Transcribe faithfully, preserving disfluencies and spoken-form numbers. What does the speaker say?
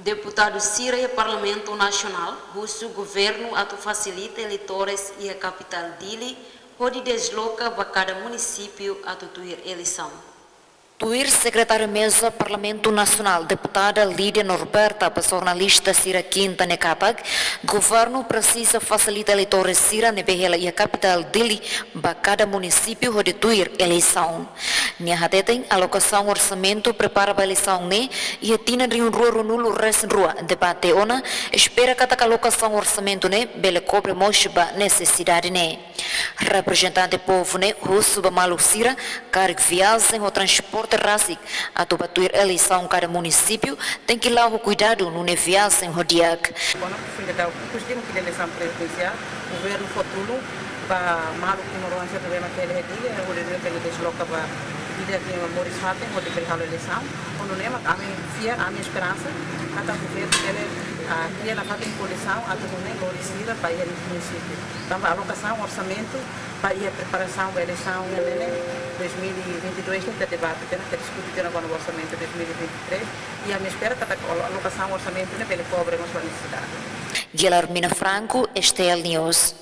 Deputadu sira iha Parlamentu Nasionál husu governu atu fasilita eleitores iha kapitál Dili hodi desloka ba kada munisípiu atu tuir eleisaun. Tuir Sekretária Meza Parlamentu Nasionál, Deputada Lídia Norberta, ba jornalista sira Kinta ne'e katak, governu presiza fasilita eleitores sira ne'ebé hela iha kapitál Dili ba kada munisípiu hodi tuir eleisaun. Nia hateten, alokasaun orsamentu prepara ba eleisaun ne'e iha tinan rihun rua ruanulu resin rua, debate ona, espera katak alokasaun orsamentu ne'e bele kobre mós ba nesesidade ne'e. Reprezentante povu ne'e husu ba maluk sira, karik viajen ho transporte rasik atu ba tuir eleisaun kada munisípiu, tenke la'o ho kuidadu nune'e viajen ho di'ak. Kuandu finda dau ikus dimuk ida eleisaun prezidensiál, governu fó tulun ba maluk timoroan sira ne'ebé mak hela iha Dili, hodi nune'e bele desloka ba ida-idak nia moris fatin hodi bele halo eleisaun. Ho nune'e mak ami fiar, ami esperansa katak governu bele, ah, kria nafatin kondisaun atu nune'e lori sira ba iha munisípiu. Tanba alokasaun orsamentu ba iha preparasaun ba eleisaun ne'e, ne'e dois mil e vinte e dois ne'e ita debate tiha ona, ita diskute tiha ona kona-ba orsamentu dois mil e vinte e três, i ami espera katak alo-, alokasaun orsamentu ne'e bele kobre mós ba nesesidade. Guilhermina Franco, S T L News.